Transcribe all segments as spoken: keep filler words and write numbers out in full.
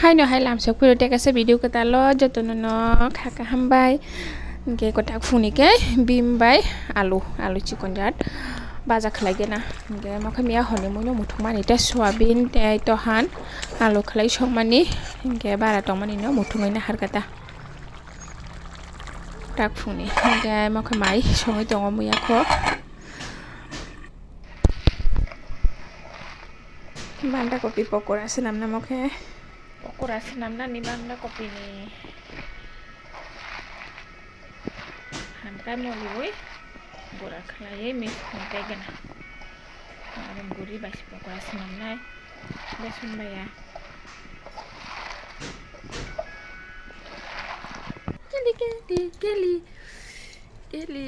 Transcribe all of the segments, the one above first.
Haino hai lamsok phiro tei kaisa video kwtalo jotono no kha kaham bai. Hwnkhe kwtak phungni khe bim bai alu, alu chikon jat baja khlai gana. Hwnkhe mokhe miya horni muino muthungmani tei soyabin tei tohan alu khlai sokmani, hwnkhe bara tongmani no muthungwi nahar kata. Tak phungni hwnkhe mokhe mai songwi tongo muya kho. Banda kopi pokora swnamna mokhe. Pokora swnamnani banda kopini hamkai moliwi gura khlaiwi mix khlai gana. Aro guri bai se pokora swnamnai beson bai ya. Keli, keli, keli, keli.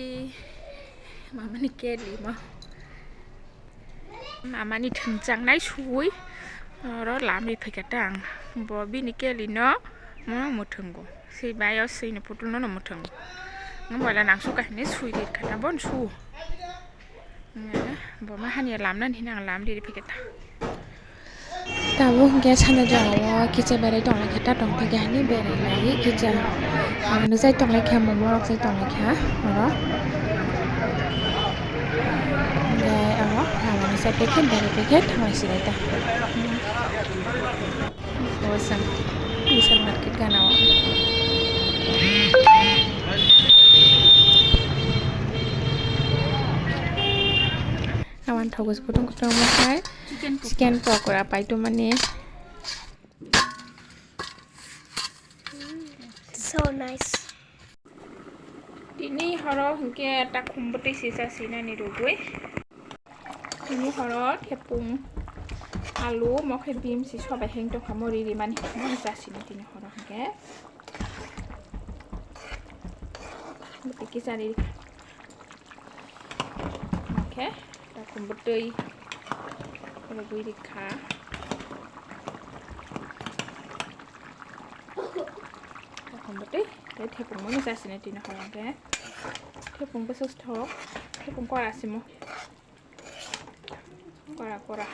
Mamani keli ma. Mamani thwngchangnai suwi oro lamri phaikha ta ang. Bo bini keli no mo muthwngo. Swi bai o swini putul no muthwngo. Boila nangsu kahini swi ri kha ta bon su. Bo ma hanya lamna hini ang lamri ri phaikha ta. Tabuk hwnkhe sanja jora o kisa berai tonglaikha, ta tongthokya hinwi berai lai kisa. Ang nukjai tonglaikha, momo rok jai tonglaikha oro. Hwnkhe oro lamani side bai khe berai bai khe thanglai si lai ta. Osa Vishal market gana o. Awan thogo se kutung kutung omo hai. Chicken pokora. Chicken pokora paito mani. So nice. Tini horo hwnkhe takhum bwtwi sisa sinani rwgwi. Tini horo thepung alu mokhe bim si sobai heng tongkha mo riri mani mo jasini tini horo hwnkhe. Bwtwi kisa riri. Hwnkhe takhum bwtwi rwgwi rikha. Takhum bwtwi tei thepung mani jasini tini horo hwnkhe. Thepung bwswk thok, thepung kora simo. Kora kora.